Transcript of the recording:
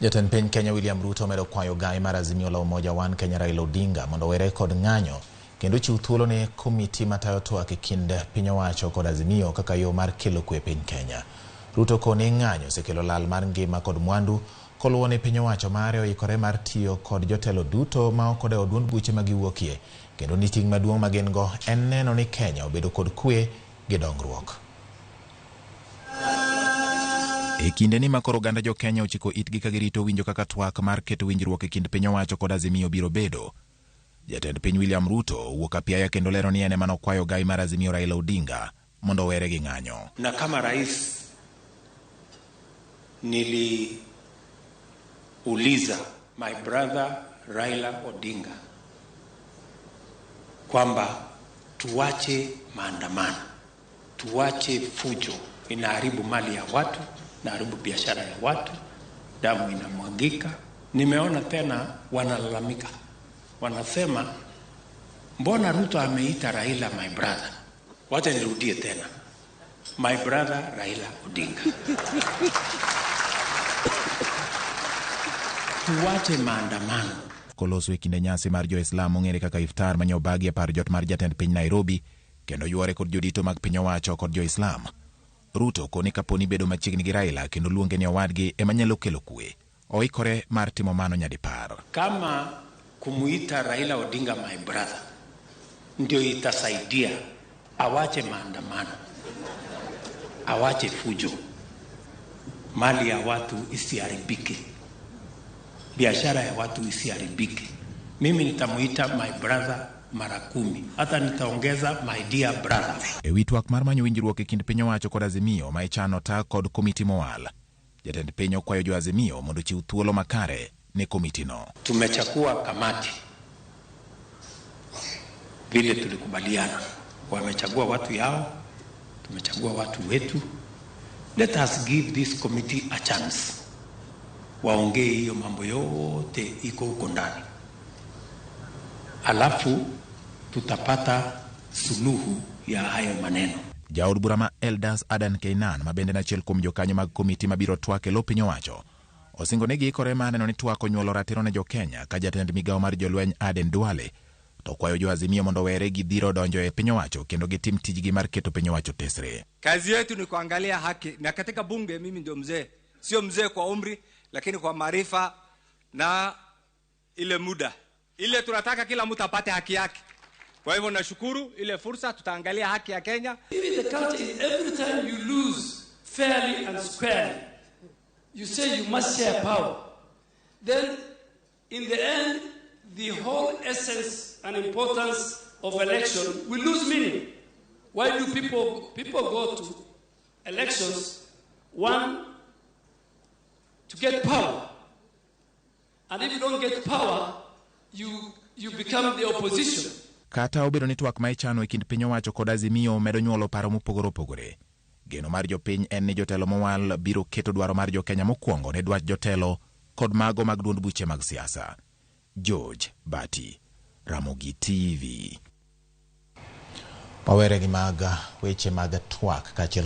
Jatend piny Kenya William Ruto omedo kwayo gai mar Azimio la Umoja One Kenya Raila Odinga mondo owere kod ng'anyo kendo chiw thuolo ne komiti matayo twak e kind piny owacho kod Azimio kaka yo mar kelo kwe e piny Kenya. Ruto koni ng'anyo osekelo lal mar ngima kod mwandu koluwo ni piny owacho mare oikore mar tiyo kod jotelo duto ma ok odewo duond buche ma giwuokie kendo ni ting' maduong' ma gin go en neno ni Kenya obedo kod kwe gi dongruok. E kindeni ma koro oganda jo Kenya ochiko itgi ka girito winjo kaka twak mar keto winjruok e kind piny owacho kod Azimio biro bedo. Jatend piny William Ruto owuok apiaya kendo lero ni en ema nokwayo gai mar Azimio Raila Odinga mondo owere gi ng'anyo. Na kama rais niliuliza my brother Raila Odinga kwamba tuache maandamano, tuache fujo, inaharibu mali ya watu, inaharibu biashara ya watu, damu inamwagika. Nimeona tena wanalalamika, wanasema mbona Ruto ameita Raila my brother? Wacha nirudie tena, my brother Raila Odinga, tuache maandamano. Koloso e kinde nyasi mar jo-Islam mong'ere kaka Iftar mane obagi e par jot mar jatend piny Nairobi kendo yuore kod jodito mag piny owacho kod jo-Islam. Ruto koni kaponi bedo machiegni gi Raila kendo luonge ni owadgi ema nyalo kelo kwe. Oikore mar timo mano nyadipar. Kama kumuita Raila Odinga my brother ndio itasaidia awache maandamano, awache fujo, mali ya watu isiharibike, biashara ya watu isiharibike. Mimi nitamuita my brother mara 10, hata nitaongeza my dear brother. E wi twak mar manyo winjruok e kind piny owacho kod Azimio ma ichano ta kod komiti mowal. Jatend piny okwayo jo Azimio mondo ochiw thuolo makare ne komitino. Tumechakua kamati vile tulikubaliana, wamechagua watu yao, tumechagua watu wetu. Let us give this committee a chance, waongee hiyo mambo yote iko huko ndani, alafu tutapata suluhu ya hayo maneno. Jaod bura ma Eldas Adan Keynan ma bende en achiel kuom jokanyo mag komiti mabiro twak e lo piny owacho osingo ni giikore mar neno ni twak onyuolo ratiro ne jo Kenya ka jatend migawo mar jolweny Aden Duale to kwayo jo Azimio mondo owere gi dhiro donjo e piny owacho kendo gitim tijgi mar keto piny owacho tesre. Kazi yetu ni kuangalia haki, na katika bunge mimi ndio mzee, sio mzee kwa umri, lakini kwa maarifa na ile muda ile tunataka kila mtu apate haki yake. Kwa hivyo nashukuru ile fursa, tutaangalia haki ya Kenya. Even the culture is every time you lose fairly and squarely, you say you must share power. Then in the end, the whole essence and importance of election will lose meaning. Why do people go to elections? One, to get power. And if you don't get power, you become the opposition. Kata obedo ni twak ma ichano e kind piny owacho kod Azimio medo nyuolo paro mopogore opogore. Geno mar jopiny en ni jotelo mowal biro keto dwaro mar jo Kenya mokwongo ne dwach jotelo kod mago mag duond buche mag siasa. George Bati, Ramogi TV. Wawere gi mag weche mag twak kaachiel kod